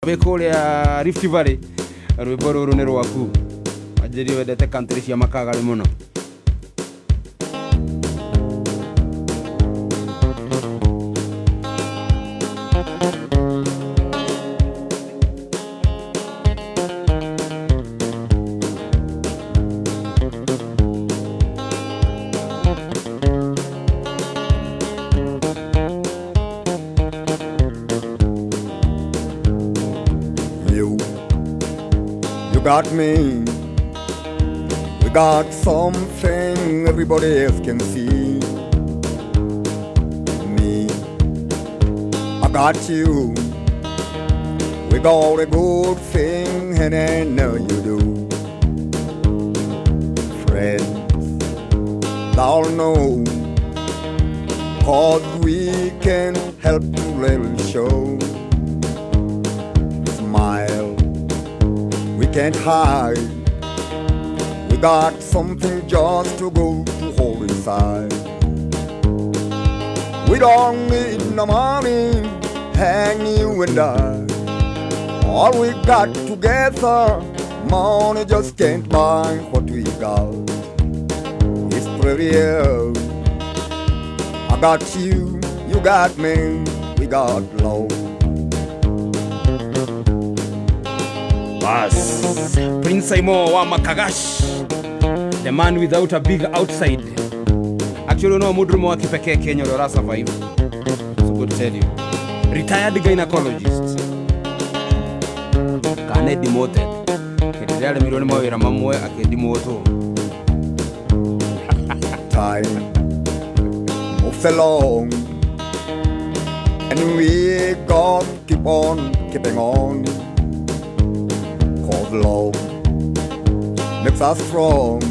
Wĩ kũrĩa Rift Valley, rwĩmbo rũrũ nĩ rwaku. Wanjĩrire wendete country cia Makagarĩ mũno. You got me. We got something everybody else can see. Me, I got you. We got a good thing, and I know you do. Friends, they all know, 'cause we can help to let it show. Smile, we can't hide. We got something just to go to hold inside. We don't need no money, hang you and I. All we got together, money just can't buy what we got. It's pretty. I got you, you got me, we got love. Bas, Prince Saimo wa Makagash, the man without a big outside. Actually, no mũndũrũme wa kipekee Kenya ũrĩa ũrasurvive. So good to tell you. Retired gynecologist. Kana demoted. Hĩndĩ ĩrĩa aremirwo nĩ mawĩra mamwe akĩdimotwo. Time moves along, and we got keep on keeping on. 'Cause love makes us strong.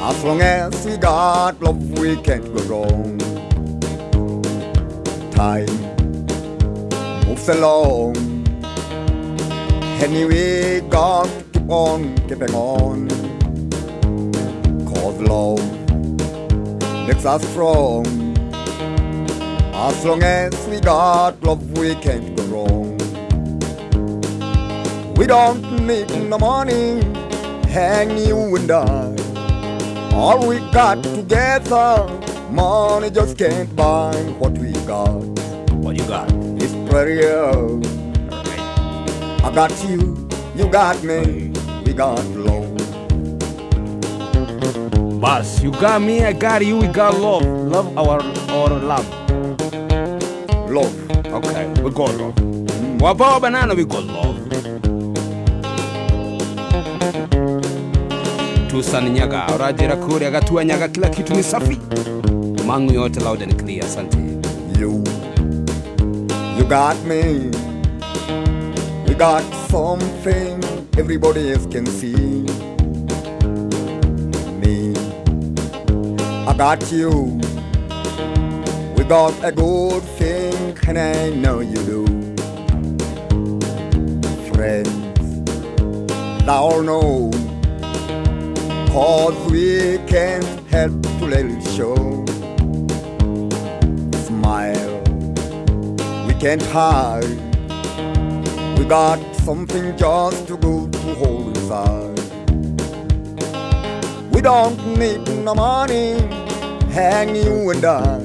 As long as we got love, we can't go wrong. Time moves along, and we got keep on keeping on. 'Cause love makes us strong. As long as we got love, we can't go wrong. We don't need no money, hang you and I. All we got together, money just can't buy what we got. What you got? It's pretty. I got you, you got me, we got love. Bas, you got me, I got you, we got love. Love our love. Love. Okay, we got love. Wabawa banana, we got love. Tusan Nyaga, Rajera Kuria, Gatua Nyaga, kila kitu ni safi. Mangu yote loud and clear, asante. You got me. We got something everybody else can see. Me, I got you. We got a good thing, and I know you do. Friends, they all know, 'cause we can't help to let it show. Smile, we can't hide. We got something just too good to hold inside. We don't need no money, hang you and I.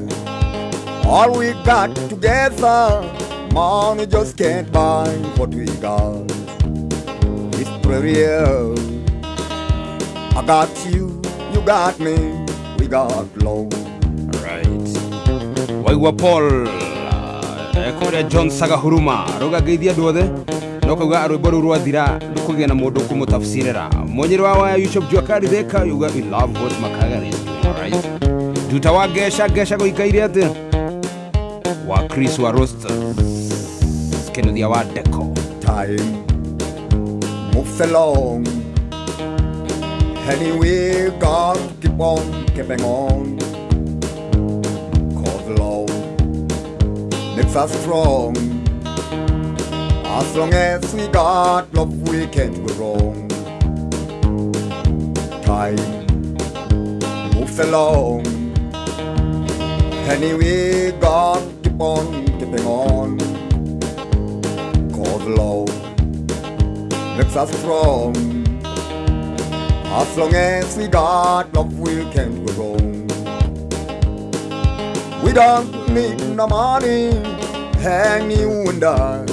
All we got together, money just can't buy what we got. It's pretty. I got you, you got me, we got love. Right. Waigua Paul, kũrĩa John Saga Huruma, rauga ngeithia andũ othe, no kauga rwĩmbo rũu rwathira ndũkũgĩa na mũndũ ũkũmũtafsirĩra. Mwonyere wa waya Yusuf Juakari Theka yuga we love what Makagari is doing, all right? Duta wa Gesha, Gesha gũikaire atĩa? Wa Chris wa Roasters, Kennedy wa Deco. Time moves along, anyway, God keep on keeping on. 'Cause love makes us strong. As long as we got love, we can't go wrong. Time moves along, anyway, God keep on keeping on. Cause love makes us strong. As long as we got love, we can't go wrong. We don't need no money, hang you and I.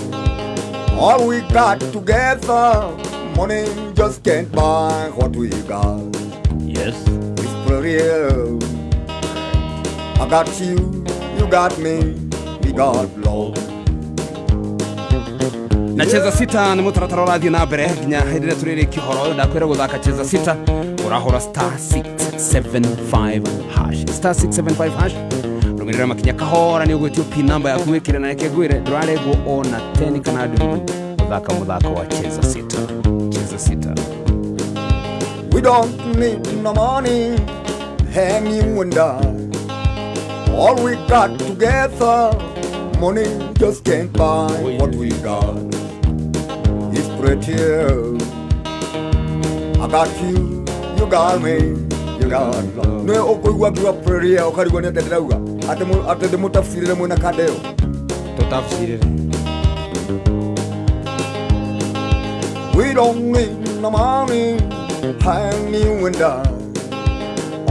All we got together, money just can't buy what we got. Yes. It's pretty real. I got you, you got me, we got love. Na cheza sita nĩ mũtaratara ũrathiĩ na mbere nginya hĩndĩ ĩrĩa tũrĩrĩkia ũhoro ũyũ. Ndakwĩra gũthaka cheza sita, ũrahũra star 675 hash, star 675 hash. Rũmĩrĩra makinya kahora, nĩ ũgwĩtio pin number yaku wĩkĩre, na reke ngwĩre ndũrarengwo ona 10 kana ndugu gũthaka mũthako wa cheza sita. Cheza sita. We don't need no money, hang you and I. All we got together, money just can't buy what we got. It's pretty. I got you, you got me, you got love. Nĩ ũkũigua ngiuga pretty, ũkarigwo nĩ atĩa ndĩrauga, atĩ ndĩmũtafsirĩre mwĩna kanda ĩyo. Tũtafsirĩre. We don't need no money, hang you and I.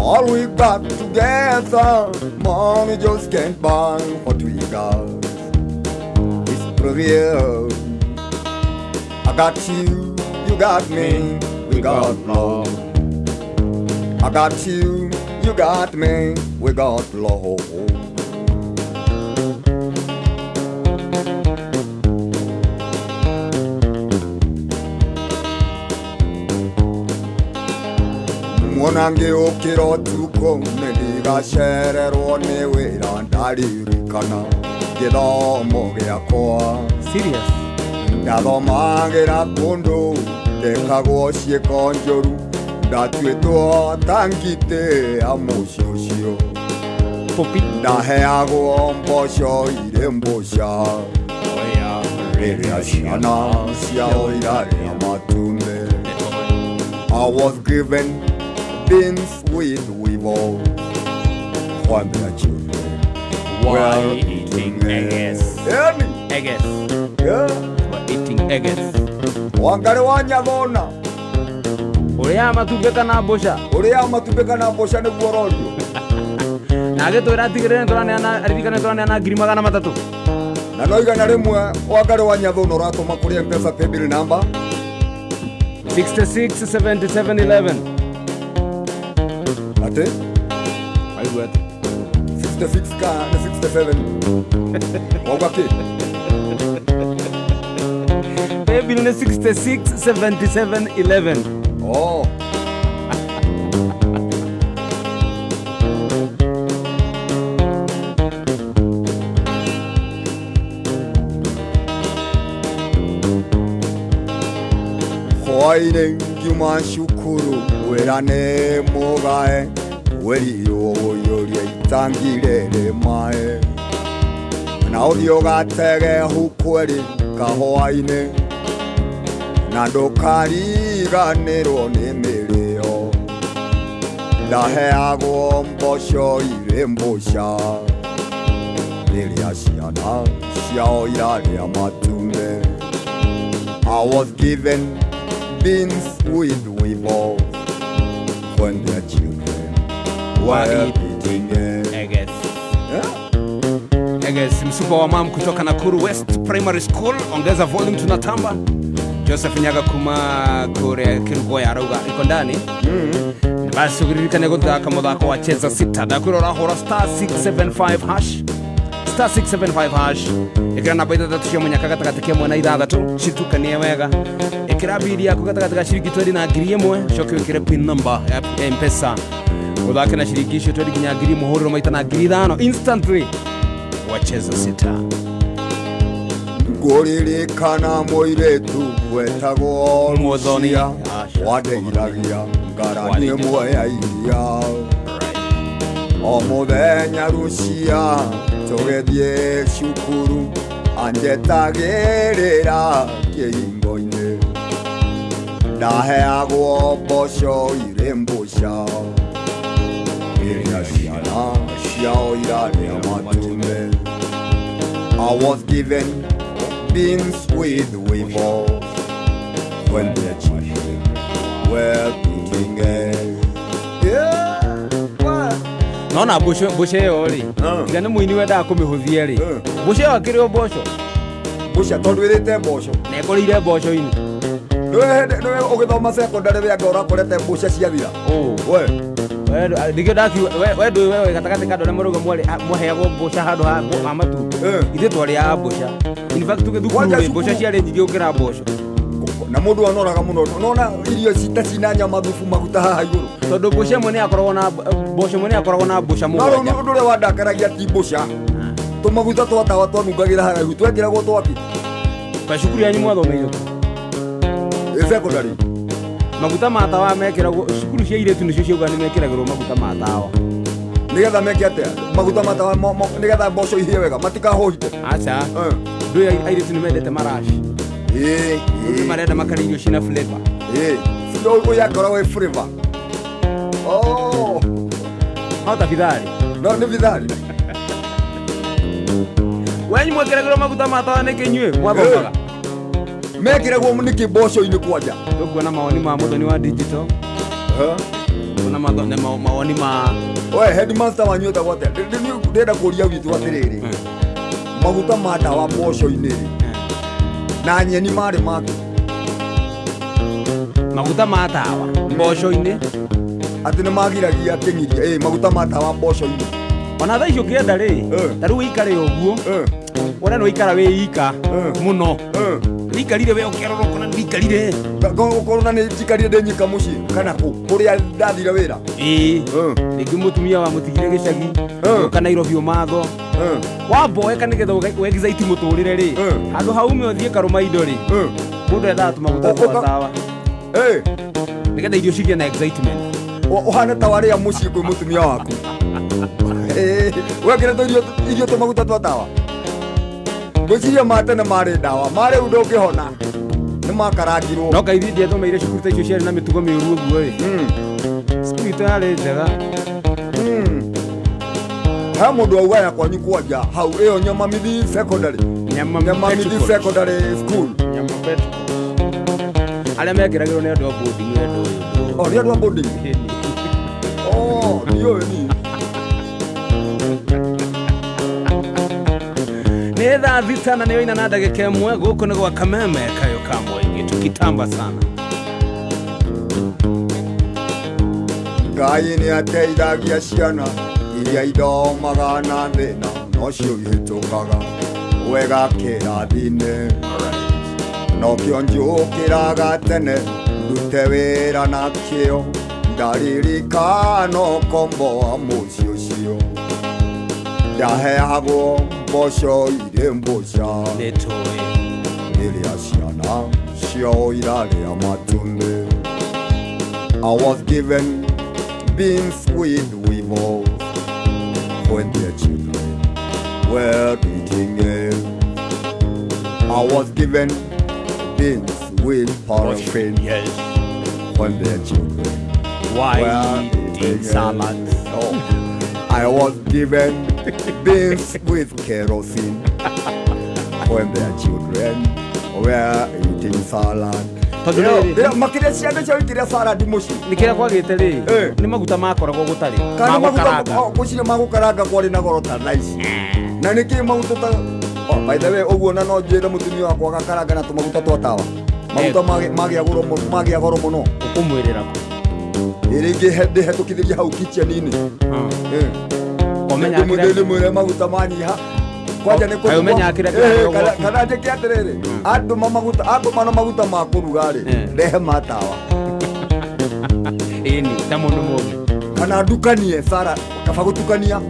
All we got together, money just can't buy what we got. It's real. I got you, you got me, we got love. I got you, you got me, we got love. Mwana ngĩũkĩra ũtukũ nĩ ndigacererwo nĩ wĩra, ndaririkana gĩthomo gĩakwa. Serious. Ndathomagĩra kũndũ ndekagwo ciĩko njũru, ndatuĩtwo ta ngitĩ ya mũciĩ ũcio. Popi. Ndaheagwo mboco irĩ mbũca Oya. Rĩrĩa ciana ciao irarĩa matumbĩ. I was given beans with weevil when their children Why eating eggs? Yani, Eggs. yeah. We're eating eggs. Wangari wa Nyathona. Ũrĩaga matumbĩ kana mbũca? Ũrĩaga matumbĩ kana mboca nĩguo ũrorio. Na agĩtwĩra atigĩrĩre nĩtũraneana, aririkane nĩtũraneana 300,000. Na no 100 Wangari wa Nyathona ũratũma kũrĩ M-Pesa paybill number 66 77 11. Atĩ Waigua atĩ 66 ka nĩ 67 wauga kĩ? Paybill nĩ 66 77 11. Oh. Hwaĩ-inĩ ngiuma cukuru wĩra nĩ mũgae, wĩrirwo ũiyũrie itangi rĩrĩ maĩ, na ũthiĩ ũgatege hukweri kahũa-inĩ, na ndũkariganĩrwo nĩ mĩrĩo. Ndaheagwo mboco irĩ mbũca rĩrĩa ciana ciao irarĩa matumbĩ. I was given beans with weevils when their children were eating it. Eggs. Yeah? Eggs, msupa wa mam kutoka Nakuru West Primary School. Ongeza volume, tunatamba. Joseph Nyaga kuma kuria Kirugoya arauga iko ndani. Basi uririkane guthaka muthako wa cheza sita. Ndakwĩra ũrahũra star 675 hash, star 675 hash. Ĩkĩra namba ithathatũ cia mũnyaka gatagatĩ ka ĩmwe na ithathatũ, citukanie wega. Ĩkĩra bidi yaku gatagatĩ ka ciringi 20 na 1000, ũcoke wĩkĩre pin number ya M-Pesa, ũthake na ciringi icio 20 nginya 1000, hũrĩrwo maita na 5000 instantly. Wacheza sita. Ngũririkana mũirĩtu wetagwo Muthoni. Lucia, wandeithagia ngarani ĩmwe ya iria. O mũthenya Lucia tũgĩthiĩ cukuru anjetagĩrĩra kĩhingo-inĩ, ndaheagwo mboco irĩ mbũca rĩrĩa ciana ciao irarĩa matumbĩ. I was given beans with weevils when their children were eating eggs. Yeah, what? Nona mboco mboco ĩyo rĩ, tiga nĩ mũini wendaga kũmĩhũthia rĩ, mboco ĩyo akĩrĩ o mboco. Mboca tondũ ĩrĩte mboco. Na ĩkoreire mboco-inĩ. Nĩwe ũgĩthoma secondary wĩ anga ũrakorete mboca ciathira. Ũ We. Nĩkĩo ndakiuga we ndũĩ we wĩ gatagatĩ ka andũ arĩa marauga mwaheagwo mboca handũ ha matumbĩ. Ithuĩ twarĩaga mboca. In fact tũgĩ Kwanja thukuru rĩ, mboca cukuru. ciarĩ nyingĩ gũkĩra mboco. Na mũndũ anoraga mũno nona irio cita cina nyama thubu maguta haha igũrũ. Tondũ mboca ĩmwe nĩ yakoragwo na mboco ĩmwe nĩ yakoragwo na mboca No rĩu mũgwanja. ũndũ ũrĩa wandakaragia ti mboca, tũmaguta twa tawa twanungagĩra haraihu twekĩragwo twaki. Kwa cukuru yanyu mwathomeire kũ? Ĩ secondary. Maguta ma tawa mekĩragwo cukuru cia airĩtu nĩcio ciauga nĩ mekĩragĩrwo maguta ma tawa. Nĩgetha meke atĩa maguta ma tawa nĩgetha mboco ihĩe wega matikahũhite? Aca. Ndũĩ airĩtu nĩ mendete maraci. Nĩ marenda makarĩa irio ciĩna flavor. Ĩĩ, ũyũ akoragwo ĩ flavor. Oh. No ta bithari. No nĩ bithari. Wenyu mwekĩragĩrwo maguta ma tawa nĩkĩ inyuĩ mwathomaga? Mekĩragwo nĩkĩ mboco-inĩ kwanja? Tũkuona mawoni ma mũthoni wa digital. Tukuona mawoni ma We headmaster wanyu etagwo atĩa? Ndĩrenda kũria witũ atĩrĩrĩ, maguta ma ndawa mboco-inĩ rĩ na nyeni marĩ make? Maguta ma tawa mboco-inĩ. Atĩ nĩ magiragia kĩng'iria ĩ maguta ma tawa mboco-inĩ. Ona thaa ici ũngĩenda rĩ, ta rĩu wĩikare ũguo, wona nĩ waikara wĩ ika mũno, wĩikarire we ũkĩrora ũkona nĩ wĩikarire. Ũkorwo na nĩ njikarire ndĩ nyika mũciĩ kana kũ kũrĩa ndathire wĩra. Ĩĩ, rĩngĩ mũtumia wamũtigire gĩcagi, ũka Nairobi ũmatho, wamboeka nĩgetha ũexcite mũtũrĩre rĩ, handũ haume ũthiĩ karũma indo rĩ, mũndũ endaga tũmaguta twa tawa nĩgetha irio cigĩe na excitement. Ũhane ta warĩa mũciĩ kwĩ mũtumia waku wekĩrĩtwo irio tũmaguta twa tawa. Ngwĩciria ma tene marĩ ndawa ma rĩu ndũngĩhona nĩ makarangirwo. No kaithuĩ ndiathomeire cukuru ta icio ciarĩ na mĩtugo mĩũru ũguo ĩ. Cukuru itũ yarĩ njega. He mũndũ auga ya kwanyu kwanja hau ĩyo Nyamamithi secondary. Nyamamithi secondary school. Nyama petrol. Arĩa mekĩragĩrwo nĩ andũ a boarding we ndũĩ ũndũ. Oh, nĩ andũ a boarding. Oh, ndiũĩ niĩ. Nĩ thaa 6 na nĩyo ina na ndagĩka 1 gũkũ nĩ gwa Kameme kayo ka mũingĩ tukitamba sana. Ngai nĩ ateithagia ciana iria ithomaga na thĩna nocio ihĩtũkaga wega kĩrathi-inĩ. Nokĩo njũkĩraga tene ndute wĩra na kĩo ndaririkana ũkombo wa mũciĩ ũcio ndaheagwo mboco irĩ mboca. Nĩtũĩ. Rĩrĩa ciana ciao irarĩa matumbĩ. I was given beans with weevils when their children were eating it. I was given beans with paraffin. Yes. When their children Why were eating eating salad? Oh. I was given beans with kerosene when their children were eating salad. Tondũ rĩrĩ- Makĩria ciana ciao ikĩrĩa salad mũciĩ. Nĩ kĩrĩa kwagĩte rĩ, nĩ maguta makoragwo gũtarĩ Kana maguta magũkaranga. ngwĩciria magũkaranga kwarĩ na goro ta thaa ici. Na nĩkĩ maguta ta. Oh, by the way, ũguo na no njĩre mũtumia wakwa agakaranga na tũmaguta twa tawa. Maguta magĩa goro mũno. Ũkũmwĩrĩra kũ? Ĩ rĩngĩ ndĩhetũkithĩria hau kitchen-inĩ. Ũmenya Ndĩmwĩre ndĩmwĩre maguta manyiha. Kwanja nĩ Kaĩ ũmenyaga kĩrĩa kĩrarugwo gwaku? Kana njĩke atĩrĩrĩ, andũma maguta, andũma na maguta ma kũruga rĩ, rehe ma tawa. Ĩni, ta mũndũ mũgĩ. Kana ndukanie Sara, kaba gũtukania.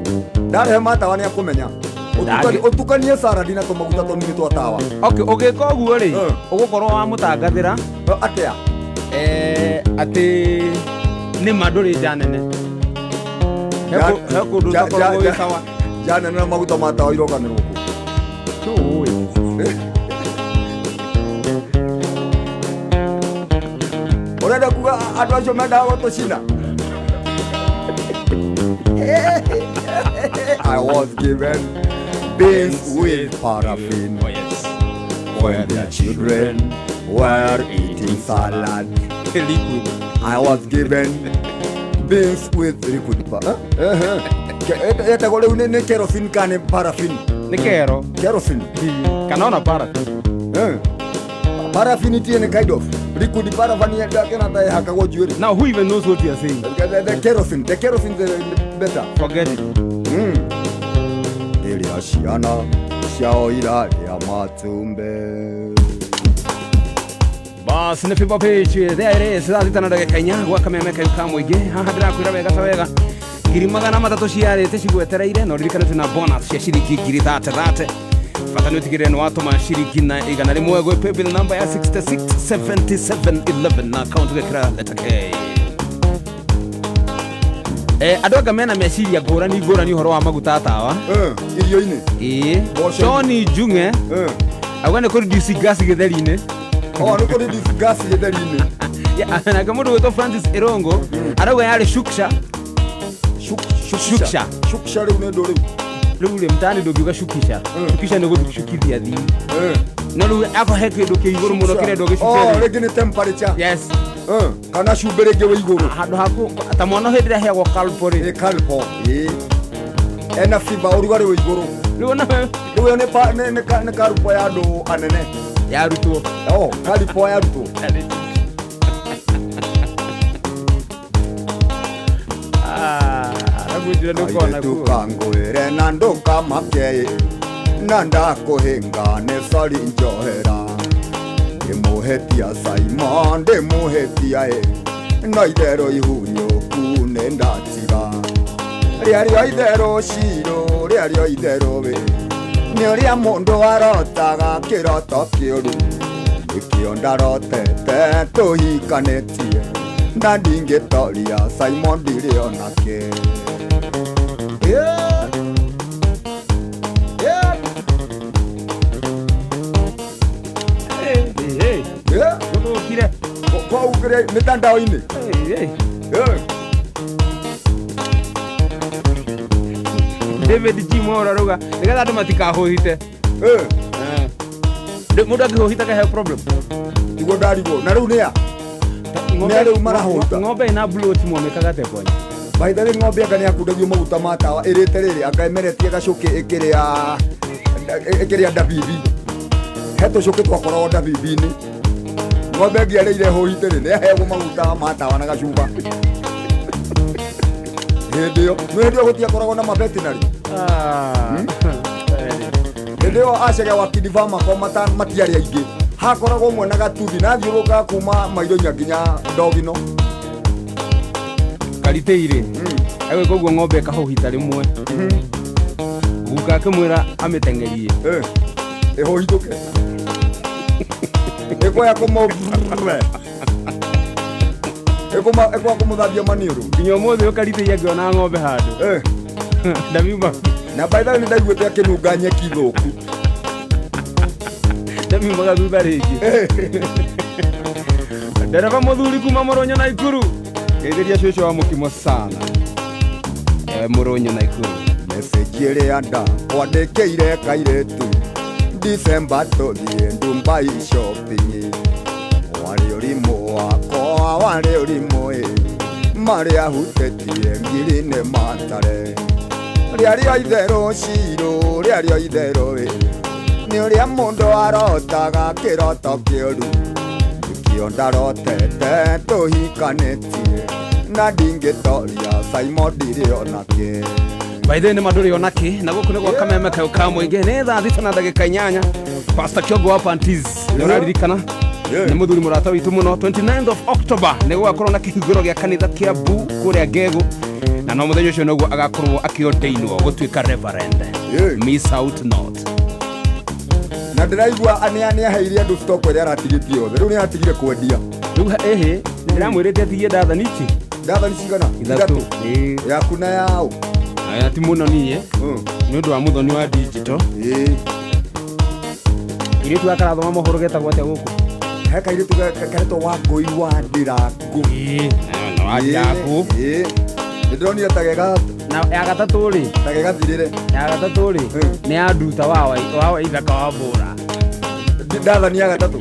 Ndarehe ma tawa nĩ akũmenya. Ũtukanie salad na tũmaguta tũnini twa tawa. Okay, ũgĩka ũguo rĩ, ũgũkorwo wamũtangathĩra. Atĩa? Atĩ nĩ ma ndũrĩ nja nene. He kũndũ ũtakoragwo wĩ sawa. Nja nene na maguta ma tawa iroganĩrwo kũ? Tũĩ. Ũrenda kuga andũ acio mendaga gũtũcina? I was given beans with paraffin. Oh, yes. Where their children were eating salad. Liquid. I was given beans with liquid pa. Etagwo rĩu nĩ kerosene kana nĩ paraffin? Nĩ kero. Kerosene. Kana ona para. Eh. Paraffin ti any kind of liquid paraffin yakena ta ĩhakagwo njuĩrĩ. Now who even knows what you are saying? The kerosene the better. Forget it. Rĩrĩa ciana ciao irarĩa matumbĩ. Bas nĩ Fimbo Page, there it is. Thaa 6 na ndagĩka 4 gwa kameme kayu ka mũingĩ. Haha ndĩrakwĩra wega ta wega 300,000 ciarĩte cigwetereire, na ũririkane twĩna bonus cia ciringi ngiri thate thate. Bata nĩ ũtigĩrĩre nĩ watũma ciringi na 100 gwĩ paybill number ya 667711 na account ũgekĩra letter K. Andũ anga mena meciria ngũrani ngũrani ũhoro wa maguta tawa. Irio-inĩ. Ĩĩ. Mboco-inĩ. Tony Njung'e auga nĩ kũreduce gas gĩtheri-inĩ. Oh, nĩ kũreduce gas gĩtheri-inĩ. Nake mũndũ gwĩtwo Francis Irongo arauga yarĩ shuksha. Shuksha. Shuksha rĩu nĩ ndũ rĩu? Rĩu rĩ mtaani ndũngiuga shukisha. Shukisha nĩ gũcukithia thii, no rĩu ako he kĩndũ kĩ igũrũ mũno kĩrendwo Oh, gĩcukithia. Rĩngĩ nĩ temperature. Yes. Kana cumbĩ rĩngĩ wĩ igũrũ. Handũ haku ta mwana hĩndĩ ĩrĩa aheagwo calpo rĩ. Nĩ calpo. Ĩĩ. Ena fever, ũrugarĩ wĩ igũrũ. Rĩu ona Rĩu ĩyo nĩ pa- nĩ- nĩ ka- nĩ karupo ya andũ anene. Yarutwo. Oh, karupo ya arutwo. Agwĩtire nĩ ũkona Airĩtu kuo. Kangwĩre na ndũkamake na ndakũhĩnga nĩ sori njohera ndĩmũhĩtia Simon ndĩmũhĩtia ĩ no itherũ ihuriũku nĩ ndatiga rĩario itherũ cirũ rĩario itherũ wĩ nĩ ũrĩa mũndũ arotaga kĩroto kĩũru nĩkĩo ndarotete tũhikanĩtie na ndingĩtoria Simon ndirĩ onake. Yeah. Yeah. Hey, hey. Yeah. Gũthũkire. Kwa ugire mitandao-inĩ. Hey, hey. Yeah. David G Mwaura arauga nĩgetha andũ matikahũhite. Mũndũ angĩhũhita kahe problem. Tiguo ndarigwo na rĩu nĩa Nĩ rĩu marahũta. Ng'ombe ĩna bloat mwamĩkaga atĩa kwanya? By the way, ng'ombe anga nĩakundagio maguta ma tawa ĩrĩte rĩrĩ anga ĩmeretie gacũkĩ ĩkĩrĩa ndabibi he tũcũkĩ twakoragwo ndabibi-inĩ ng'ombe ĩngĩarĩire hũhite rĩ nĩaheagwo maguta ma tawa na gacuba hĩndĩ ĩyo nĩ hĩndĩ ĩyo gũtiakoragwo na mavetinary. Hĩndĩ ĩyo acege wa kidivama kwa matiarĩ aingĩ hakoragwo ũmwe na gatuthi na athiũrũrũkaga kuma Maironya nginya Ndogino. Kariteire agwĩka ũguo ng'ombe ĩkahũhita rĩmwe guka akĩmwĩra amĩteng'erie. Ĩhũhithũke ĩkwaya kũmũ ĩkwa kũmũthambia maniũrũ. Nginya ũmũthĩ ũkariteire angĩona ng'ombe handũ ndamiuma. Na by the way nĩ ndaiguĩte akĩnunga nyeki thũku. Ndamiumaga thutha rĩngĩ. Ndereba mũthuri kuma Mũrũnyũ na Ikuru geithĩria cũcũ wa mũkimo sana Mũrũnyũ na Ikuru. Message ĩrĩa ndakwandĩkĩire kairĩtu December tũthiĩ Dubai shopping warĩ ũrimũ wakwa warĩ ũrimũ ĩ marĩa hutĩtie ngiri nĩ matare rĩario itherũ cirũ rĩario itherũ ĩ nĩ ũrĩa mũndũ arotaga kĩroto kĩũru nĩkĩo ndarotete tũhikanĩtie na ndingĩtoria Simon ndirĩ onake. By the way nĩ mandũrĩ onake na gũkũ nĩ gwa kameme kayũ ka mũingĩ nĩ thaa 6 na ndagĩka 8. Pastor Kĩongo wa Panties nĩ ũraririkana? Yeah. Nĩ mũthuri mũrata witũ mũno. 29th of October nĩ gũgakorwo na kĩhingũro gĩa kanitha kĩa Bu kũrĩa Ngegũ na no mũthenya ũcio noguo agakorwo akĩordainwo gũtuĩka reverend. Yeah. Miss out not. Na ndĩraigua nĩ aheire andũ stock ĩrĩa aratigĩtie yothe rĩu nĩ aratigire kwendia. Rĩu ĩhĩ ndĩramwĩrĩte atigie ndathani ici. Ndathani cigana? Ithatũ. Ĩĩ. Yaku na yaũ? Aya ti mũno niĩ nĩ ũndũ wa mũthoni wa digital. Irĩtu gakarathoma mohoro getagwo atĩa gũkũ? He kairĩtu karetwo Wangũi wa Ndĩrangũ. Ĩĩ na wa Ndĩrangũ. Ĩĩ. Nĩ ndĩronire ta gega Na ya gatatũ rĩ? Ta gegathirĩre. Ya gatatũ rĩ nĩ ya nduta wa waithaka wa mbũra. Ndathani ya gatatũ.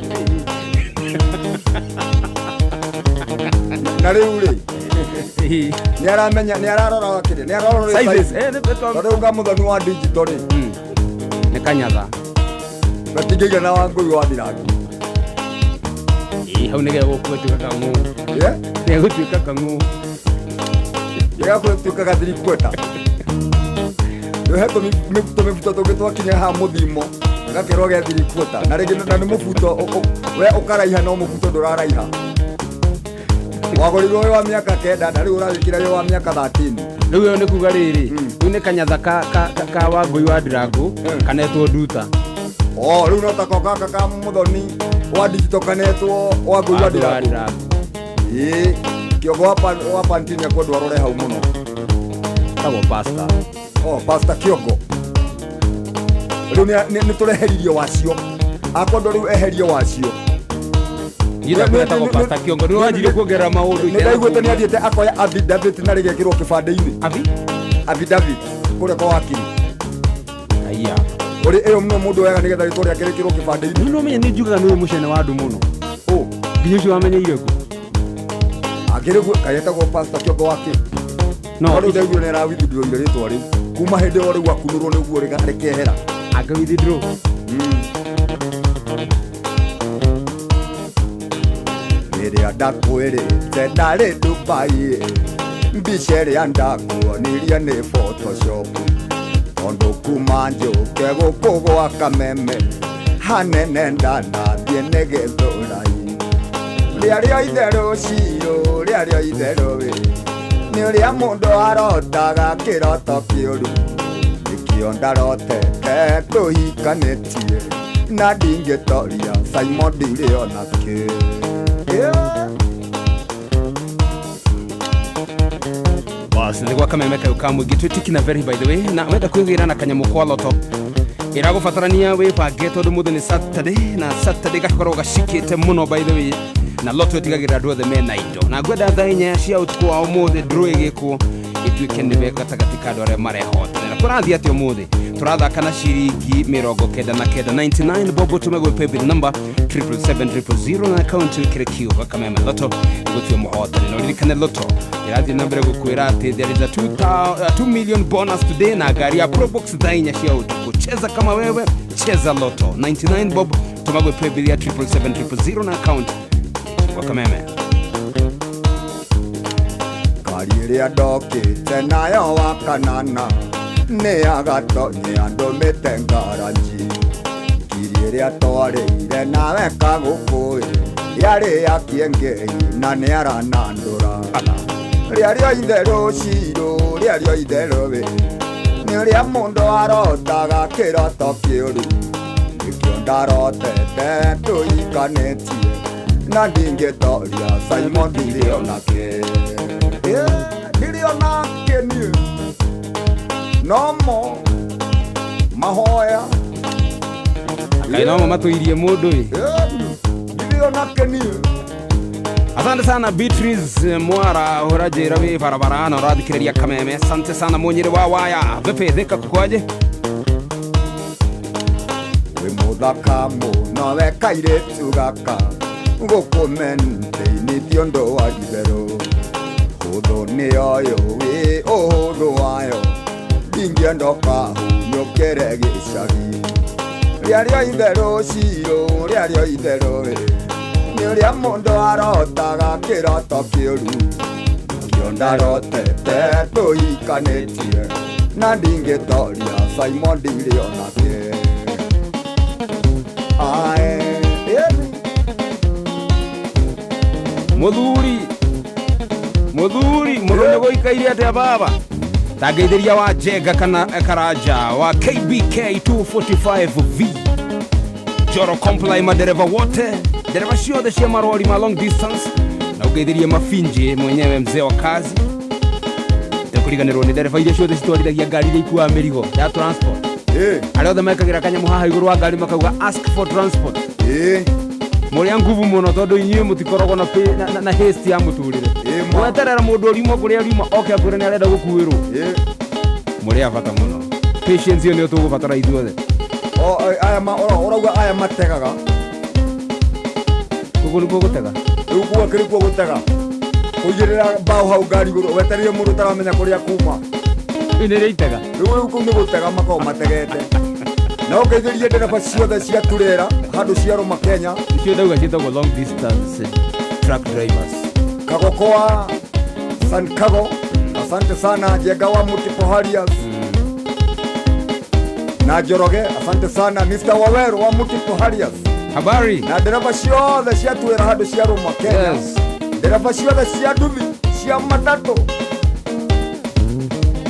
Na rĩu rĩ, nĩ aramenya, nĩ ararora kĩrĩa, nĩ ararora Sizes, size. nĩ Tondũ rĩu Kamuthoni wa digital rĩ, Nĩ kanyatha. Gatingĩigana wa Ngũi wa Thirangi. Ĩ, hau nĩ gegũtuĩka kang'ũ. Yeah? Gegũtuĩka kang'ũ. Gĩgakũtuĩka gathirikweta. Rĩu he tũmĩbuto tũngĩ twakinya haha mũthimo gakerwo ge thirikweta, na rĩngĩ na nĩ mũbuto we ũkaraiha no mũbuto ndũraraiha. Wagũrirwo wĩ wa mĩaka 9 na rĩu ũrawĩkĩra wĩ wa mĩaka 13. Rĩu ĩyo nĩ kuga rĩrĩ, rĩu nĩ kanyatha ka wa Ngũi wa Ndirangu kanetwo nduta. O rĩu no tako gaka ka Muthoni wa digital kanetwo wa Ngũi wa Ndirangu. Ndirangu. Ĩĩ, Kĩongo wa pantini akwendwo arore hau mũno. Tagwo pasta. Oh, Pastor Kĩongo. Rĩu nĩ tũreheririo wacio. Akwendwo rĩu eherio wacio. Etagwo pasta Kĩongo. Nĩ wanjirie kuongerera maũndũ. Nĩ ndaiguĩte nĩ athiĩte akoya affidavit na rĩgekĩrwo kĩbandĩ-inĩ. Abi? Affidavit kũrĩa kwa wakiri. Aya. Ũrĩ ĩyo mũno mũndũ wega nĩgetha rĩtwa rĩake rĩkĩrwo kĩbandĩ-inĩ. Nĩ no menye nĩ njugaga nĩ ũyũ mũcene wa andũ mũno. Ũ, Nginya ũcio wamenyeire kũ? Akĩrĩ guo kagetagwo Pastor Kĩongo wake. No, No rĩu ndaiguire nĩ arawithdraw rĩtwa rĩu. Kuma hĩndĩ ĩyo rĩu akunũrwo nĩguo rĩkehera. Aka withdraw. Rĩrĩa ndakwĩrĩte ndarĩ Dubai, mbica ĩrĩa ndakuonirie nĩ Photoshop. Tondũ kuma njũke gũkũ gwa Kameme hanene ndanathiĩ nĩ Gĩthũrai. Rĩarĩo itherũ cirũ, rĩarĩo itherũ wĩ, nĩ ũrĩa mũndũ arotaga kĩroto kĩũru. Nĩkĩo ndarotete tũhikanĩtie na ndingĩtoria Simon ndirĩ ona kĩ. Yeah. Bas, nĩ gwa Kameme kayũ ka mũingĩ twĩtĩki na very by the way, na wenda kwĩgĩra na kanyamũ kwa loto ĩragũbatarania wĩbange tondũ mũthĩ nĩ Saturday, na Saturday gakoragwo gacikĩte mũno by the way, na loto ĩtigagĩrĩra andũ othe mena indo, na ngwenda thaa 4 cia ũtukũ wa ũmũthĩ draw ĩgĩkwo ĩtuĩke nĩwe gatagatĩ ka andũ arĩa marehotanĩra. Kũrathiĩ atĩa ũmũthĩ? Tũrathaka na ciringi 99, 99 bob, ũtũme gwĩ paybill number 777 000 na account wĩkĩre kiugo Kameme Loto gũtua mũhotani. Na ũririkane loto ĩrathiĩ na mbere gũkwĩra atĩ there is a 2 million bonus today na ngari ya Probox thaa 4 cia ũtukũ. Cheza kama wewe, cheza loto 99 bob, tũma gwĩ paybill ya 777 000 na account wa Kameme. Ngari ĩrĩa ndokĩte nayo wa kanana nĩ agatonye andũmĩte ngaranji. Ngiri ĩrĩa twarĩire nawe kagũkũĩ yarĩ ya Kĩengei na nĩ aranandũra. Rĩarĩo itherũ cirũ, rĩarĩo itherũ wĩ, nĩ ũrĩa mũndũ arotaga kĩroto kĩũru. Nĩkĩo ndarotete tũhikanĩtie na ndingĩtoria Simon ndirĩ ona kĩ. Ndirĩ ona kĩ niĩ, no mo mahoya. Kaĩ no mo matũirie mũndũ ĩ. Ndirĩ ona kĩ niĩ. Asante sana Beatrice Mwara, ũranjĩra wĩ barabara na ũrathikĩrĩria Kameme. Asante sana Mũnyĩrĩ wa waya. Vipi thika kukwaje? Wĩ mũthaka mũno we kairĩtu gaka, gũkũ maintain ti ũndũ wa itherũ. Hũthũ nĩ ũyũ wĩ ũhũthũ wayo, ndingĩenda ũkahunyũkĩre gĩcagi. Rĩarĩo itherũ cirũ, rĩarĩo itherũ wĩ, nĩ ũrĩa mũndũ arotaga kĩroto kĩũru. Nĩkĩo ndarotete tũhikanĩtie na ndingĩtoria Simon ndirĩ ona kĩ. Ae, ĩni. Mũthuri, mũthuri, mũthuri gũikaire atĩa baba? Tangeithĩria wa Njenga kana Karanja wa KBK 245V. Joro Comply, madereva wote, dereva ciothe cia marori ma long distance, na ũngeithĩrie Mafinji mwenyewe mzee wa kazi. Ndekũriganĩrwo nĩ dereva iria ciothe citwarithagia ngari iria ikuaga mĩrigo ya transport. Arĩa othe mekagĩra kanyamũ haha igũrũ wa ngari makauga ask for transport. Mũrĩ a nguvu mũno tondũ inyuĩ mũtikoragwo na na haste ya mũtũrĩre. Ma. Mweterera mũndũ ũriuma kũrĩa ariuma oke akwĩre nĩ arenda gũkuĩrwo. Mũrĩ a bata mũno. Patience ĩyo nĩyo tũgũbatara ithuothe. O, aya ma, ũrauga aya mategaga. Koguo nĩkuo gũtega. Rĩu kuo kĩrĩ kuo gũtega. Kũigĩrĩra mbaũ hau ngari igũrũ wetereire mũndũ ũtaramenya kũrĩa kuma. Rĩu nĩrĩo itega. Rĩu kũu nĩ gũtega makoragwo mategete. Na ũngeithĩrie ndereba ciothe cia turera handũ ciarũma Kenya. Icio ndauga ciĩtagwo long distance truck drivers. Kagokoa San Kago, asante sana. Njenga wa Multiple Harriers na Njoroge, asante sana. Mr. Waweru wa Multiple Harriers. Habari. Na ndereba ciothe cia turera handũ ciarũma Kenya. Yes. Ndereba ciothe cia nduthi cia matatũ.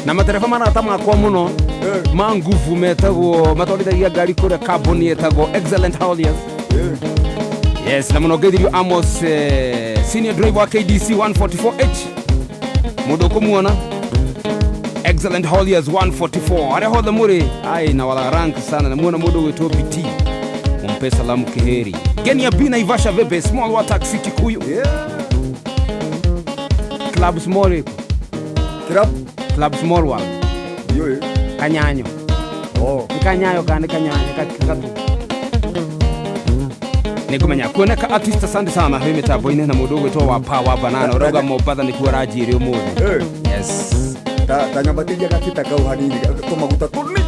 Na matereba marata makwa mũno ma nguvu metagwo matwarithagia ngari kũrĩa kambuni ĩtagwo Excellent Hauliers. Yes, na mũno ngeithirio Amos senior driver wa KDC 144H. Mũndũ ũkũmuona Excellent Hauliers 144 arĩa hothe mũrĩ ai na wala rank sana na muona mũndũ ũgwĩtwo BT mumpe salamu kiheri. Genia B Naivasha Vebe small wa taxi Kikuyu. Yeah. Club small ĩko. Club Club small one. Yo. Kanyanyo. Oh. Nĩ kanyayo kana nĩ kanyanyo gatu. Nĩngũmenya kuoneka artist asante sana hĩ mĩtambo-inĩ na mũndũ ũgwĩtwo wa Power Banana ũrauga Mombatha nĩkuo aranjĩre ũmũthĩ. Yes. Ta nyambatĩria gakita kau hanini tũmaguta tũnini.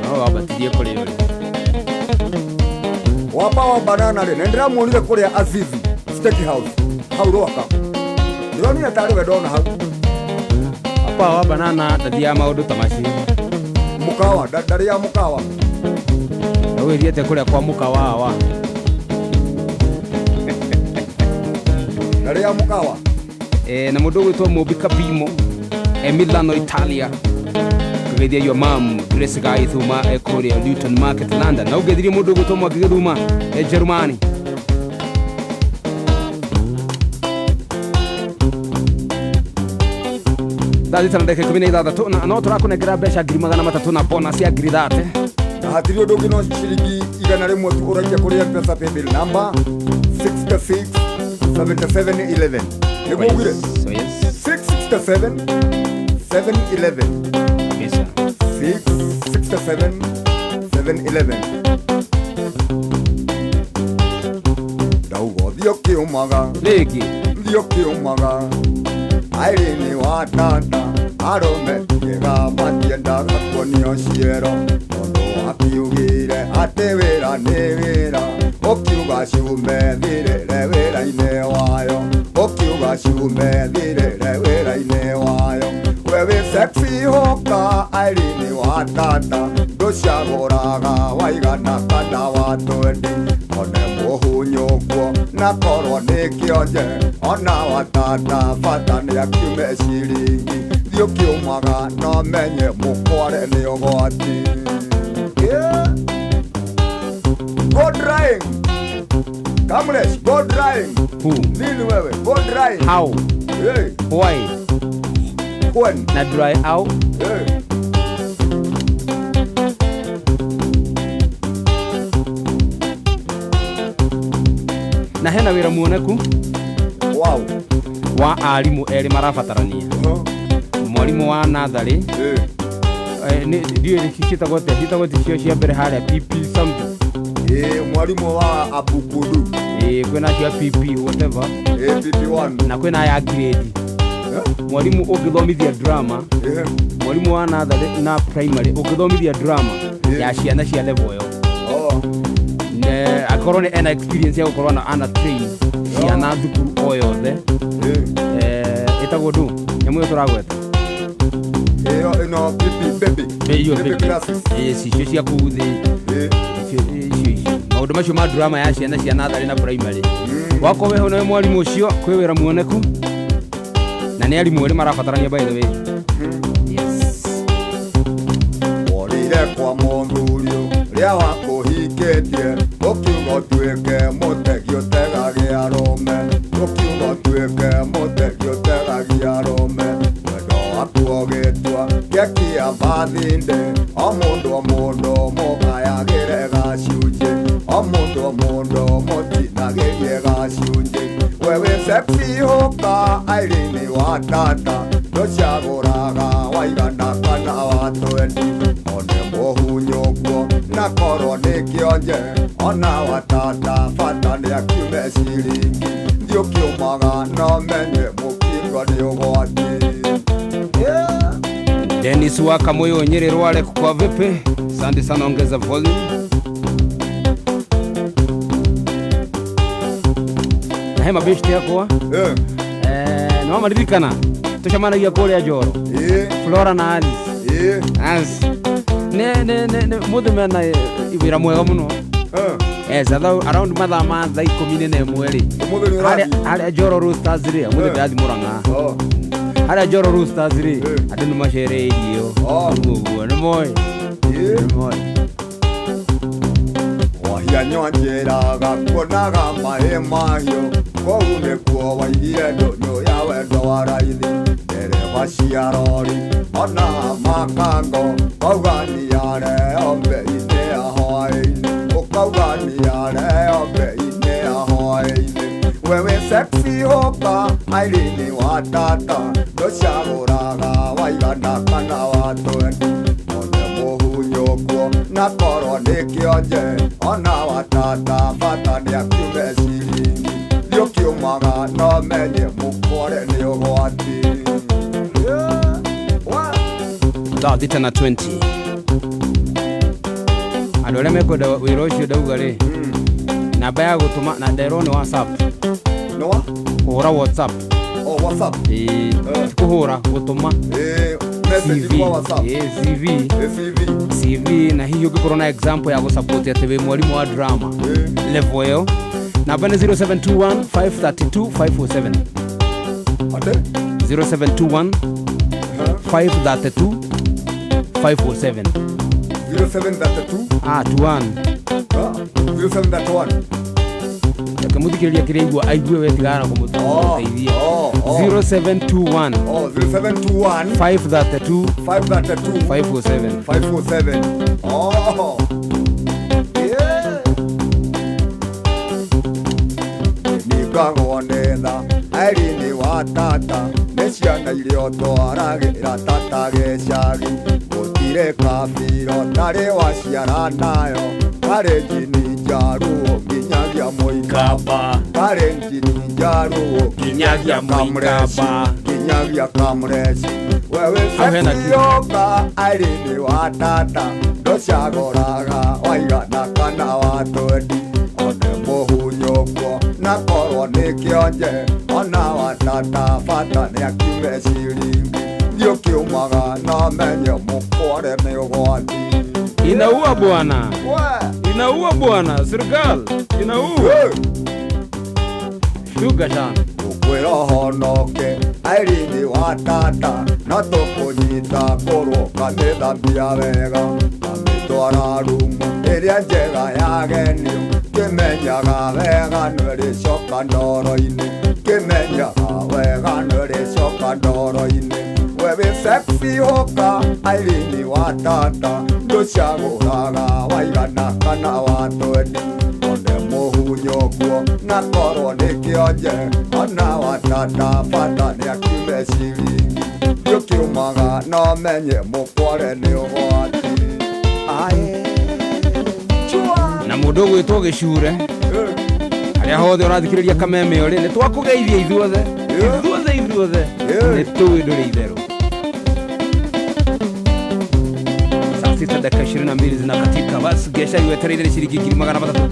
No wambatirie kũrĩ ũrĩ. Wa Power Banana rĩ, na nĩndĩramuonire kũrĩa Azizi Steak House hau Rwaka. Ndĩronire tarĩ we ndona hau. Power Banana ndathiaga maũndũ ta macio. Mũkawa, ndarĩaga mũkawa. Na wĩthiĩte kũrĩa kwa mũkawa wa. Ndarĩaga mũkawa. Na mũndũ ũgwĩtwo Mũmbi Kabimo e Milano Italia. Kũgeithia your mom Grace Gaithuma e kũrĩa Luton Market London. Na ũgeithirie mũndũ ũgwĩtwo Mwangi Gĩthuma e Jerumani. Thaa thita na ndagĩka ikũmi na ithathatũ na no tũrakũnengera mbeca 300,000 na bonus ya 30,000. Na hatirĩ ũndũ ũngĩ no ciringi 100 tu ũraikia kũrĩ M-Pesa paybill number 66 77 11. Nĩguo ugire? So yes. 667 711. Kabisa. 667 711. Ndauga thiĩ ũkĩũmaga. Rĩngĩ. Thiĩ ũkĩũmaga. Irene wa tata arũme tiga matiendaga kuonio ciero tondũ akiugire atĩ wĩra nĩ wĩra ũkiuga ciume thirĩre wĩra-inĩ wayo ũkiuga ciume thirĩre wĩra-inĩ wayo we wĩ sexy hoka Irene wa tata ndũcagũraga waigana kana wa twendi one mũhunyũkwo na korwo nĩ kĩonje ona wa tata bata nĩ akiume ciringi thiĩ ũkĩũmaga no menye mũkware nĩ ũgwati. Yeah. Go drying. Kamlesh, go drying. Who? Nini wewe? Go drying. How? Hey. Why? When? Na dry out? Hey. Na hena wĩra muoneku. Wow. Wa arimũ erĩ marabatarania. Mwarimũ wa natharĩ. Ndiũĩ ciĩtagwo atĩa, ciĩtagwo cio cia mbere harĩa PP something. Mwarimũ wa Abukudu. Kwĩna cia PP whatever. PP1. Na kwĩna ya grade. Mwarimu ũngĩthomithia drama. Mwarimu wa natharĩ na primary ũngĩthomithia drama ya ciana cia level ĩyo. Akorwo nĩ ena experience ya gũkorwo na ana train ciana thukuru o yothe. Ĩtagwo ndũ nyamũ ĩyo tũragweta. Ĩyo ĩno PP baby. Baby classes. Icio cia kũu thĩ. Icio maũndũ macio ma drama ya ciana cia natharĩ na primary. Wakorwo wĩho nawe mwarimũ ũcio kwĩ wĩra muoneku. Na nĩ arimũ erĩ marabatarania by the way. Yes. Worire kwa mũthuri ũrĩa wakũhikĩtie ũkiuga ũtuĩke mũtegi ũtegagia arũme ũkiuga ũtuĩke mũtegi ũtegagia arũme wendo waku ũgĩtua keki ya bathinde o mũndũ o mũndũ mũgayagĩre gacunjĩ o mũndũ o mũndũ mũtinagĩrie gacunjĩ we wĩ sexy hoka Irene wa tata ndũcagũraga waigana kana wa twendi one mũhunyũkwo na korwo nĩ kĩonje Ona watata bata nĩ akiume ciringi Ndiũkiumaga no menye mũkingo nĩ ũgwati. Yeah. Dennis wa Kamoyo Nyeri Rwale kwa vipi? Asante sana, ongeza volume. Na hema beshte yakwa no maririkana tucemanagia kuria Njoro. Flora na Alice. As ne ne ne ne muthe mena wira mwega muno. Yes, around mathaa ma thaa 11 ri. Ũmũthĩ nĩ ũrathiĩ? Haria Njoro Roasters ri, ũmũthĩ ndĩrathiĩ Murang'a. Haria Njoro Roasters ri, andũ nĩ macereirio. Ũguo nĩ moĩ. Nĩ moĩ. Wahianywa njĩraga kuonaga maĩ mahiũ kũu nĩkuo waigire ndũnyũ ya wendo wa raithi ndereba cia rori ona makango ũkauga nĩareheo mbei-inĩ ya hwaĩ-inĩ ũkauga nĩareheo mbei-inĩ ya hwaĩ-inĩ wewe sexy hoka Irene wa tata ndũcagũraga waigana kana wa twendi one mũhunyũkuo na korwo nĩ kĩonje ona wa tata bata nĩ akiume ciringi ndiũkiumaga no menye mũkware nĩ ũgwati. Yeah. Wa- Thaa 6 na 20. Andũ arĩa mekwenda wĩra ũcio ndauga rĩ, namba ya gũtũma na nderwo nĩ WhatsApp. Nĩwa? Kũhũra WhatsApp. Oh, WhatsApp. Ĩĩ, ti kũhũra, gũtũma. Message CV. kwa WhatsApp. Ĩĩ, CV. CV. CV na hihi ũngĩkorwo na example ya gũsupport atĩ wĩ mwarimũ wa drama level ĩyo, namba nĩ 0721 532 547. Ate? 0721 532 547. 0732. Ah, 21. Ah, 0731. Reke mũthikĩrĩria kĩrĩa aigua aigue wetigana kũmũteithia. 0721. Oh, 0721. 532 532 547. 547. Oh. Yeah. Nĩngagwo nĩ tha Irene wa tata nĩ ciana iria ũtwaragĩra tata gĩcagi gũtirĩ kabiro tarĩ waciara nayo karĩ njini njaruo nginyagia mũikamba karĩ njini njaruo Nginyagia mũikamba. Nginyagia kamreci wewe Hau hena sexy Irene wa tata ndũcagũraga waigana kana wa twendi one mũhunyũkuo na korwo nĩ kĩonje ona wa tata bata nĩ akiume ciringi ndiũkiumaga no menye mũkware nĩ ũgwati. Inaua bwana. We! Inaua bwana, serikali inaua. Shuga sana. Tũkwĩra ũhonoke Irene wa tata no tũkũnyita kũrwo kamĩthambia wega kamĩtwara rumu ĩrĩa njega yagenio kĩmenyaga wega nĩrĩcoka ndoro-inĩ kĩmenyaga wega nĩrĩcoka ndoro-inĩ wewe sexy hoka Irene wa tata ndũcagũraga waigana kana wa twendi one mũhunyũkuo na korwo nĩ kĩonje ona wa tata bata nĩ akiume ciringi ndiũkiumaga no menye mũkware nĩ ũgwati. Aye. Chua. Na mũndũ ũgwĩtwo gĩcure harĩa hothe ũrathikĩrĩria kameme ũrĩ nĩ twakũgeithia ithuothe. Ithuothe ithuothe. Nĩ tũĩ ndũrĩ itherũ. Saa 6 dakika 22 zinakatika, basi biashara iwetereire nĩ ciringi 300,000,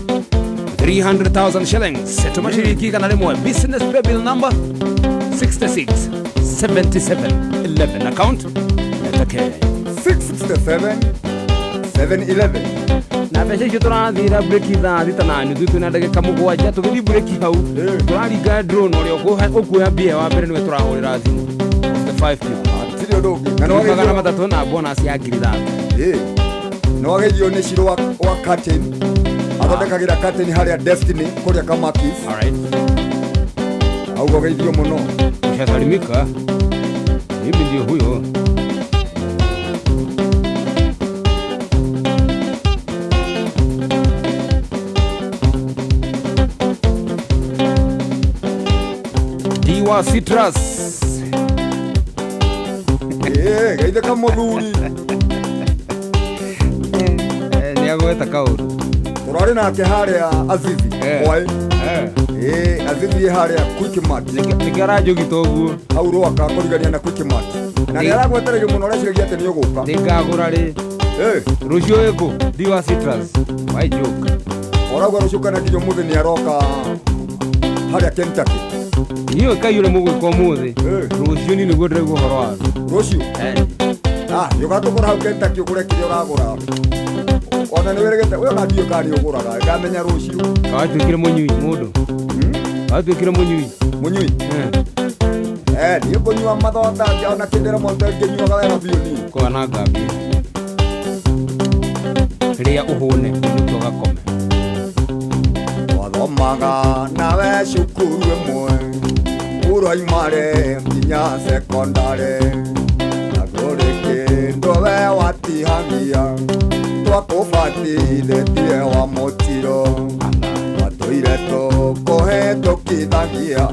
300,000 shillings. Tuma ciringi 100 business pay bill number 66 77 11, account etake 667 711. Na mbeca icio tũrathira breki thaa 6 na nuthu twĩna ndagĩka 7 tũgĩthiĩ breki hau. Tũraringa drone ũrĩa ũkuoya mbia wa mbere nĩwe tũrahũrĩra thimũ of the five people. Hatirĩ ũndũ ũngĩ. Na 300 na bonus ya 3,000. Nĩ wageithio nĩ Shiro wa curtain athondekagĩra curtain harĩa Destiny kũrĩa Kamakis. Alright. Auga geithio mũno. Ushasalimika, mimi ndio huyo. Diwa Citrus. Geithĩka mũthuri. Nĩ agweta kaũndũ. Tũrarĩ nake harĩa Azizi. Hwaĩ. Ĩĩ, Azizi ĩ harĩa Quickmart. Nĩkĩo aranjũgita ũguo. Hau Rwaka kũrigania na Quickmart. Na nĩ aragwetereire mũno, areciragia atĩ nĩ ũgũka. Nĩngagũra rĩ. Rũciũ wĩkũ? Ndiwa Citrus. Why joke? Orauga rũciũ kana nginya ũmũthĩ nĩ aroka harĩa Kentucky. Inyuĩ kai ũrĩa mũgwĩka ũmũthĩ. Rũciũ niĩ nĩguo ndĩraigua ũhoro wa rũciũ. Ah, nĩũgatũkora hau Kentucky ũgũre kĩrĩa ũragũra. Ona nĩ wĩrĩgĩte we, ona ndiũĩ kana nĩ ũgũraga, ngamenya rũciũ. Watuĩkire mũnyui mũndũ. Watuĩkire mũnyui. Mũnyui? Eh, niĩ ngũnyua mathonda ona kĩndĩra moto ngĩnyuaga wega biũ niĩ. Kwananga mbia. Rĩa ũhũne, ũinũke ũgakome. Twathomaga nawe cukuru ĩmwe ũroimare nginya sekondarĩ, na gũrĩ kĩndũ we watihagia twakũbatithĩtie wa mũtiro, twatũire tũkũhĩtũkithagia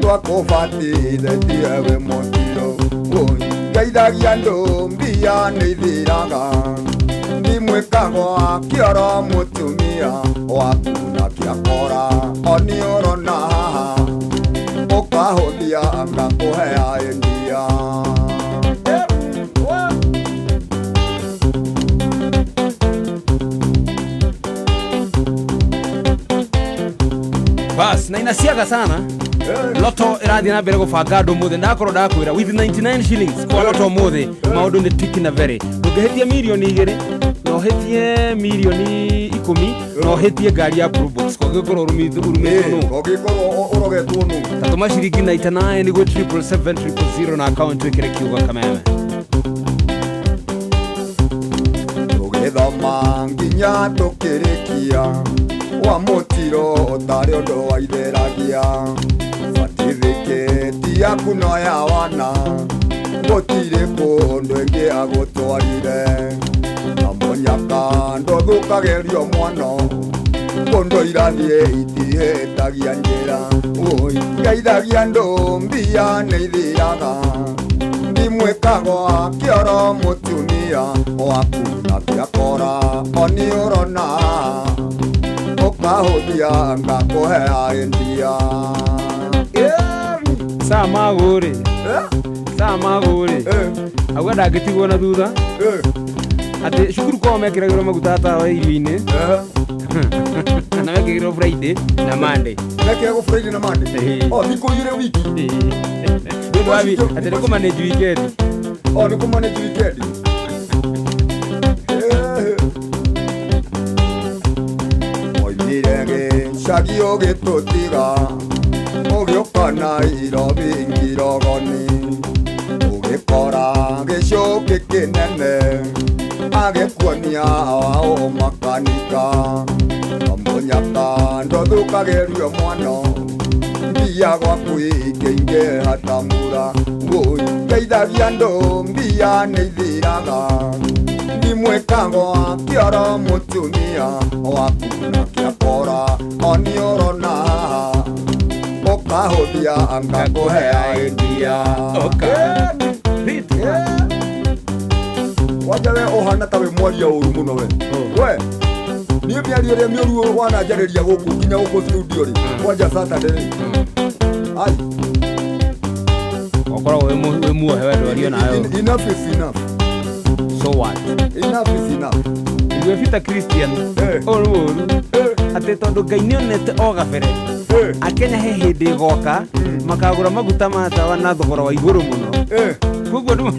twakũbatithĩtie wĩ mũtiro. Wũi, ngeithagia andũ mbia nĩ ithiraga, ndimwĩkagwo kĩoro mũtumia waku na kĩakora oni ũrona haha ũkahũthia ngakũhea endia. Bas, na inaciaga sana. Loto ĩrathiĩ na mbere gũbanga andũ ũmũthĩ, ndakorwo ndakwĩra with 99 shillings kwa loto ũmũthĩ maũndũ nĩ tiki na very. Ndũngĩhĩtia 2 mirioni na ũhĩtie 10 mirioni na ũhĩtie ngari ya Probox, kũngĩkorwo ũrumĩtwo nũ. Kũngĩkorwo ũrogetwo nũ. Tatũma ciringi 99 nĩguo 777 0 na account wĩkĩre kiugo kameme. Tũgĩthoma nginya tũkĩrĩkia wa mũtiro ũtarĩ ũndũ waithĩragia, certificate yaku no ya wana, gũtirĩ kũndũ ĩngĩ agũtwarire, na mũnyaka ndũthũkagĩrio mwana kũndũ irathiĩ itihĩtagia njĩra. Wũi, ngeithagia andũ mbia nĩ ithiraga, ndimwĩkagwo kĩoro mũtumia waku na kĩakora oni ũrona ũkahũthia ngakũhea endia. Saa magũrĩ, saa magũrĩ auga ndangĩtigwo na thutha atĩ cukuru kwao mekĩragĩrwo maguta tawa irio-inĩ na mekĩragĩrwo Friday na Monday. Mekĩragwo Friday na Monday, o thikũ igĩrĩ wiki. Nĩ ũndũ wa atĩ nĩ kũmanage weekend. O nĩ kũmanage weekend. Oimire gĩcagi ũgĩtũtiga ũgĩũka Nairobi ngirogoni, ũgĩkora gĩcũkĩ kĩnene agĩkuonia wao makanika, kamũnyaka ndũthũkagĩrio mwana mbia gwaku ikĩingĩha ta mbura. Wũi, ngeithagia andũ mbia nĩ ithiraga, ndimwĩkagwo kĩoro mũtumia waku na kĩakora oni ũrona ũkahũthia ngakũhea endia. Wanja we ũhana ta wĩ mwaria ũru mũno we. We niĩ mĩario ĩrĩa mĩũru wananjarĩria gũkũ nginya gũkũ studio rĩ, kwanja Saturday rĩ, ai. Ũkoragwo wĩ muohe we ndwario nayo. Enough is enough. So what? Enough is enough. Igue Peter Christian ũũ nĩ ũru atĩ tondũ Ngai nĩ onete o gabere akenya he hĩndĩ ĩgoka makagũra maguta ma tawa na thogora wa igũrũ mũno, koguo ndũ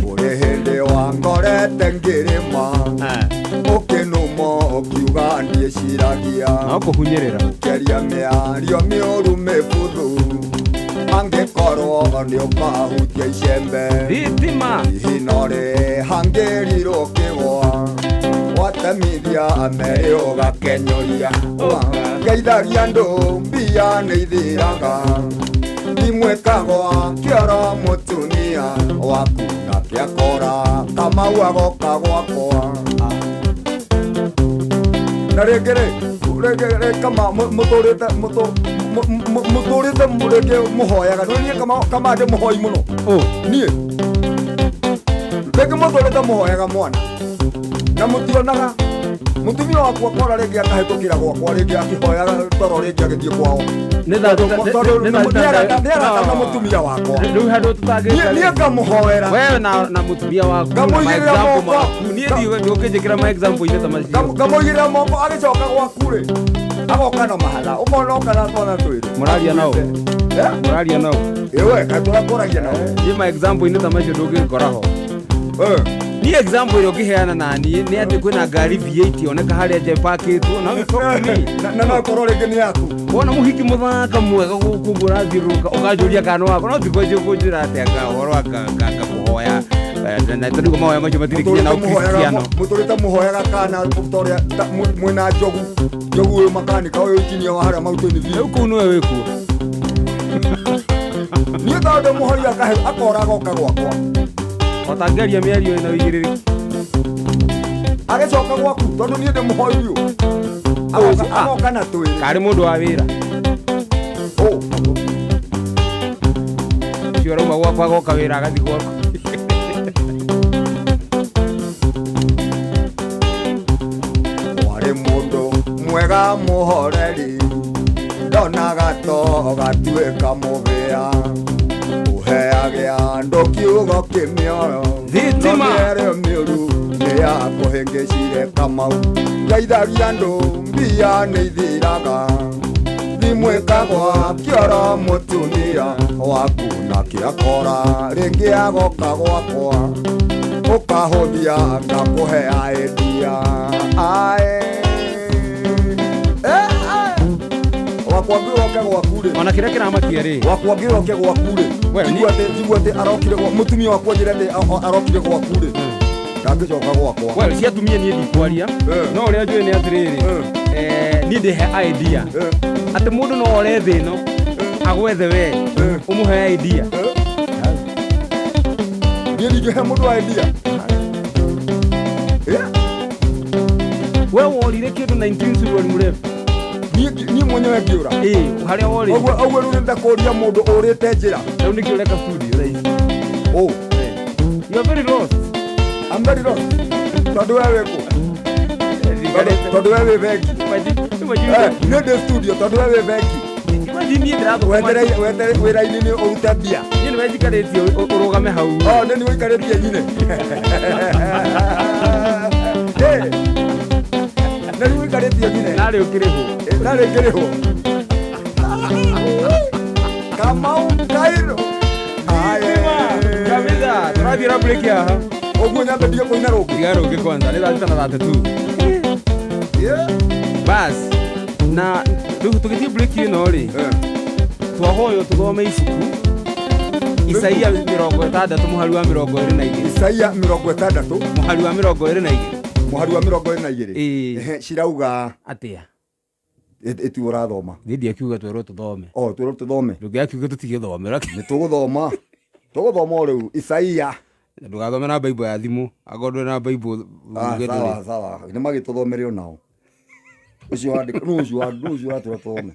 Kũrĩ hĩndĩ wangorete ngĩrĩma ũkĩnũma ũkiuga ndiĩciragia. No kũhunyĩrĩra. Ũkĩaria mĩario mĩũru mĩbuthu angĩkorwo nĩ ũkahutia icembe. Thitima. Ihino rĩ hangĩrirwo kĩgwa watemithia merĩ ũgakenyũria. Ngeithagia andũ mbia nĩ ithiraga, ndimwĩkagwo kĩoro mũtumia waku na kĩakora kamau agoka gwakwa. Na rĩngĩ rĩ, rĩngĩ rĩ kama mũtũrĩte mũtũrĩte rĩngĩ mũhoyaga nĩ niĩ kama ndĩ mũhoi mũno niĩ. Rĩngĩ mũtũrĩte mũhoyaga mwana na mũtionaga mũtumia wakwa kora rĩngĩ akahĩtũkĩra gwakwa rĩngĩ akĩhoyaga toro rĩngĩ agĩthiĩ kwao. Nĩ thaa Tondũ nĩ thaa nĩarata na mũtumia wakwa. Rĩu handũ Niĩ niĩ ngamũhoera. Wewe na mũtumia waku na Ngamũigĩrĩra ma-example moko. maku. Niĩ ndũkĩnjĩkĩra ma-example-inĩ ta macio. Ngamũigĩrĩra moko agĩcoka gwaku rĩ agoka na mahatha ũkona oka na twana twĩrĩ. Mũraria nao? Eh? Mũraria nao? Ĩwe kaĩ tũrakũragia nao. Niĩ ma-example-inĩ ta macio ndũngĩngora ho. Eh. Niĩ example ĩrĩa ũngĩheana naniĩ nĩ atĩ kwĩna ngari V8 yoneka harĩa nja ĩpakĩtwo na you talk to me. Na no ĩkorwo rĩngĩ nĩ yaku. Wona mũhiki mũthaka mwega gũkũ ũguo ũrathiũrũrũka ũkanjũria kana nĩ wakwa no tikwanjia kũnjĩra atĩ anga ũhoro wa ngakũhoya na tondũ mahoya macio matirĩ kinya na ũkristiano. Mũtũrĩte mũhoyaga kana torĩa mwĩna njogu njogu ũyũ makanika ũyũ injinia wa harĩa Mountain View. Rĩu kũu nĩwe wĩkuo. Niĩ tondũ mũhoi akahe akora agoka gwakwa. Otangĩaria mĩario ĩna ũigĩrĩrĩki. Agĩcoka gwaku tondũ niĩ ndĩ mũhoi ũyũ. Agoka agoka na twĩrĩ. Karĩ mũndũ wa wĩra. Ũ. Ũcio arauma gwakwa agoka wĩra agathiĩ gwaku. Warĩ mũndũ mwega mũhoreri ndonaga to gatuĩka mũbĩa ũheage andũ kiugo kĩmĩoro. Thitima. No mĩario mĩũru nĩ ya kũhĩngĩcire Kamau ngeithagia andũ mbia nĩ ithiraga thimũ ĩkagwa kĩoro mũtumia waku na kĩakora rĩngĩ agoka gwakwa ũkahũthia ngakũhe idea ae. Eh, eh. Wakwa ngĩroke gwaku rĩ. Ona kĩrĩa kĩramakia rĩ. Wakwa ngĩroke gwaku rĩ. We, njigua atĩ njigua atĩ arokire gwa mũtumia wakwa njĩre atĩ arokire gwaku rĩ ndangĩcoka gwakwa. Well, cia atumia niĩ ndikwaria. Eh. No ũrĩa njũĩ nĩ atĩrĩrĩ. Eh. Niĩ ndĩhe idea. Eh. Atĩ mũndũ no ore thĩ ĩno agwethe we Eh. ũmũhe idea. Eh. Niĩ ndingĩhe mũndũ idea. Eh? We worire kĩndũ 19 suruali mrefu. Niĩ mwenyewe ngĩũra. Ĩĩ, harĩa worire. Ũguo ũguo rĩu nĩndakũria mũndũ ũrĩte njĩra. Rĩu nĩkĩo ũreka studio thaa ici. Ũ. You are very lost. I'm very lost. Tondũ we wĩ kũ? Tondũ we wĩ bengi. Imagine Eh, niĩ ndĩ studio tondũ we wĩ bengi. imagine niĩ ndĩrathũkũma. Wetereire wetere wĩra-inĩ nĩ ũrute mbia. Niĩ nĩwe njikarĩtie ũrũgame hau. Oh, nĩ niĩ ũikarĩtie nyine. Eh. Nĩ niĩ ũikarĩtie nyine. Narĩ ũkĩrĩhwo. Eh, narĩ ngĩrĩhwo. Kamau Kairo. Aye. Kabisa, tũrathiĩ na break haha. Ũguo nyambe ndige kũina rũngĩ. Tiga rũngĩ kwanza, nĩ thaa 6 na 32. Yeah. Bas, na rĩu tũgĩthiĩ break ĩno rĩ, Eh. twahoywo tũthome ibuku Isaia 60 mũhari wa 22. Isaia 60 Mũhari wa 22. Mũhari wa 22. Ĩĩ. Ehe, cirauga Atĩa? Ĩtiguo ũrathoma. Niĩ ndiakiuga twerwo tũthome. O twĩrwo tũthome. Ndũngĩakiuga tũtigĩthome. Nĩ tũgũthoma tũgũthoma o rĩu Isaia. Ndũgathome na Bible ya thimũ. Akorwo ndũrĩ na Bible Ah, uge ndũrĩ. sawa sawa nĩ magĩtũthomere onao ũcio wandĩka nũ ũcio nũ ũcio watwĩra tũthome.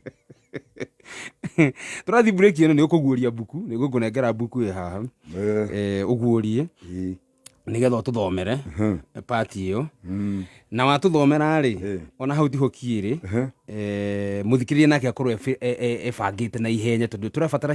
Tũrathiĩ break ĩno nĩ ũkũguũria mbuku, nĩ ngũkũnengera mbuku ĩ haha. Eh, Eh, ũguũrie ĩĩ. nĩgetha ũtũthomere part ĩyo na watũthomera rĩ Eh. ona hau tiho kiĩrĩ mũthikĩrĩria nake akorwo ebangĩte na ihenya tondũ tũrabatara